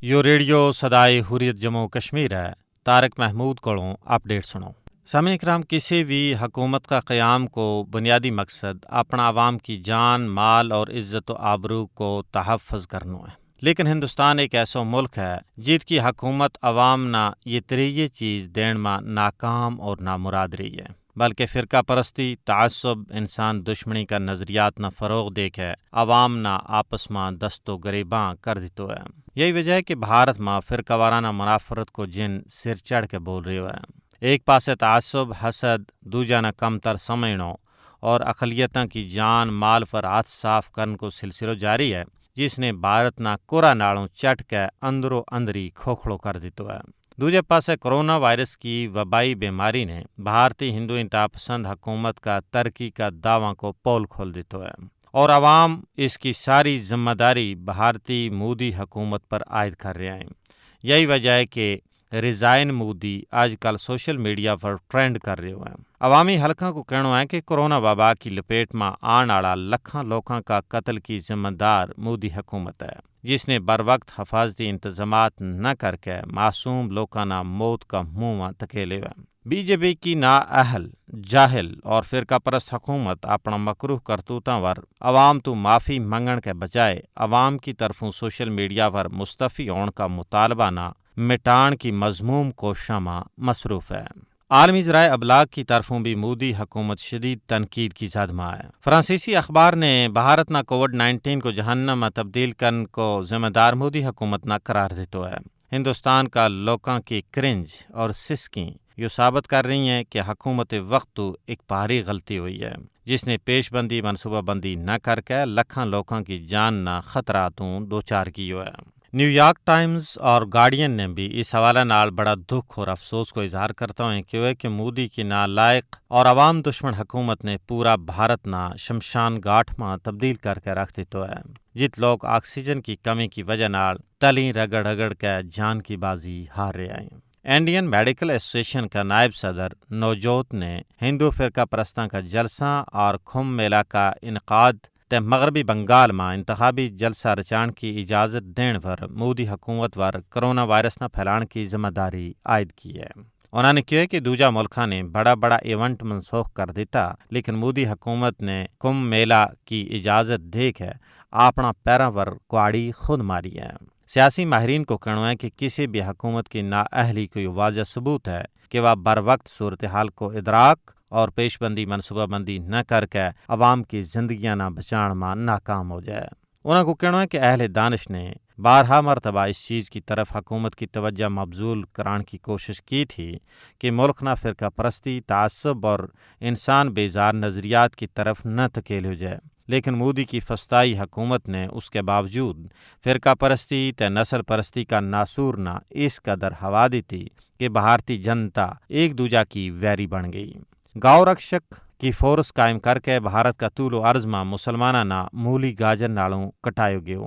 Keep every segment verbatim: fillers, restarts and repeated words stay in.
یوہ ریڈیو سدائے حریت جموں کشمیر ہے۔ طارق محمود کولوں اپڈیٹ سنو۔ سامعین کرام، کسی بھی حکومت کا قیام کو بنیادی مقصد اپنا عوام کی جان، مال اور عزت و آبرو کو تحفظ کرنو ہے۔ لیکن ہندوستان ایک ایسو ملک ہے جت کی حکومت عوام نا یہ تریہ چیز دین ما ناکام اور نامراد رہی ہے، بلکہ فرقہ پرستی، تعصب، انسان دشمنی کا نظریات نا فروغ دے کے عوام نا آپس ما دست و گریباں کر دیتو ہے۔ یہی وجہ ہے کہ بھارت ما فرقہ وارانہ منافرت کو جن سر چڑھ کے بول رہیو ہے۔ ایک پاسے تعصب، حسد، دوجہ نا کم تر سمجھنو اور اقلیتاں کی جان مال پر ہاتھ صاف کرن کو سلسلو جاری ہے، جس نے بھارت نا کورا ناڑوں چٹ کے اندرو اندری کھوکھڑو کر دیتو ہے۔ دوجہ پاسے کرونا وائرس کی وبائی بیماری نے بھارتی ہندو انتہا پسند حکومت کا ترقی کا دعواں کو پول کھول دیتو ہے، اور عوام اس کی ساری ذمہ داری بھارتی مودی حکومت پر عائد کر رہیا ہیں۔ یہی وجہ ہے کہ ریزائن مودی آج کل سوشل میڈیا پر ٹرینڈ کر رہیو ہیں۔ عوامی حلقاں کو کہنو ہے کہ کرونا وبا کی لپیٹ ما آن آڑا لکھاں لوکاں کا قتل کی ذمہ دار مودی حکومت ہے، جس نے بر وقت حفاظتی انتظامات نہ کر کے معصوم لوکاں نا موت کا منہ ما تکیلے ہوئے۔ بی جے پی کی نا اہل، جاہل اور فرقہ پرست حکومت اپنا مکروہ کرتوتاں ور عوام تو معافی منگن کے بجائے عوام کی طرفوں سوشل میڈیا پر مستعفی ہون کا مطالبہ نا مٹان کی مذموم کوششاں ما مصروف ہے۔ عالمی ذرائع ابلاغ کی طرفوں بھی مودی حکومت شدید تنقید کی زد ما ہے۔ فرانسیسی اخبار نے بھارت نا کووڈ نائنٹین کو جہنم ما تبدیل کرن کو ذمہ دار مودی حکومت نا قرار دیتو ہے۔ ہندوستان کا لوکاں کی کرنج اور سسکیں یوہ ثابت کر رہی ہیں کہ حکومت وقت تو ایک بھاری غلطی ہوئی ہے، جس نے پیش بندی منصوبہ بندی نہ کر کے لکھاں لوکاں کی جان نا خطراتوں دوچار کیو ہے۔ نیویارک ٹائمز اور گارڈین نے بھی اس حوالے نال بڑا دکھ اور افسوس کو اظہار کرتا ہوئے کہیو ہے کہ مودی کی نالائق اور عوام دشمن حکومت نے پورا بھارت نا شمشان گاٹھ ما تبدیل کر کے رکھ دیتو ہے، جت لوگ آکسیجن کی کمی کی وجہ نال تلیں رگڑ رگڑ کے جان کی بازی ہار رہے ہیں۔ انڈین میڈیکل ایسوسیشن کا نائب صدر نوجوت نے ہندو فرقہ پرستاں کا جلسہ اور کھم میلہ کا انعقاد تے مغربی بنگال ما انتخابی جلسہ رچان کی اجازت دین پر مودی حکومت پر کرونا وائرس نا پھیلان کی ذمہ داری عائد کی ہے۔ انہاں نے کہیو ہے کہ دوجہ ملکاں نے بڑا بڑا ایونٹ منسوخ کر دیتا، لیکن مودی حکومت نے کم میلہ کی اجازت دے کے اپنا پیراں پر کواڑی خود ماری ہے۔ سیاسی ماہرین کو کہنو ہے کہ کسی بھی حکومت کی نااہلی کو یہ واضح ثبوت ہے کہ وہ بر وقت صورتحال کو ادراک اور پیش بندی منصوبہ بندی نہ کر کے عوام کی زندگیاں نا بچان ما ناکام ہو جائے۔ انہاں کو کہنو ہے کہ اہل دانش نے بارہا مرتبہ اس چیز کی طرف حکومت کی توجہ مبذول کران کی کوشش کی تھی کہ ملک نا فرقہ پرستی، تعصب اور انسان بیزار نظریات کی طرف نہ تکیل ہو جائے، لیکن مودی کی فستائی حکومت نے اس کے باوجود فرقہ پرستی تے نسل پرستی کا ناسور نا اس قدر ہوا دیتی کہ بھارتی جنتا ایک دوجہ کی ویری بن گئی۔ گاؤ رکشک کی فورس قائم کر کے بھارت کا طول و عرض ما مسلماناں نا مولی گاجر نالوں کٹایو گیو۔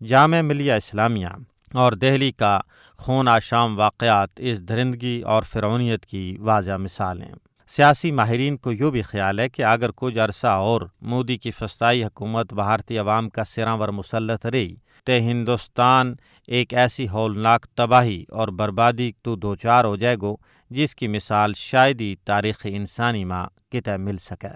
جامعہ ملیہ اسلامیہ اور دہلی کا خون آشام واقعات اس درندگی اور فرعونیت کی واضح مثال ہیں۔ سیاسی ماہرین کو یوہ بھی خیال ہے کہ اگر کچھ عرصہ اور مودی کی فستائی حکومت بھارتی عوام کا سراں ور مسلط رہی تے ہندوستان ایک ایسی ہولناک تباہی اور بربادی تو دوچار ہو جائے گو، جس کی مثال شاید ہی تاریخ انسانی ما کتے مل سکے۔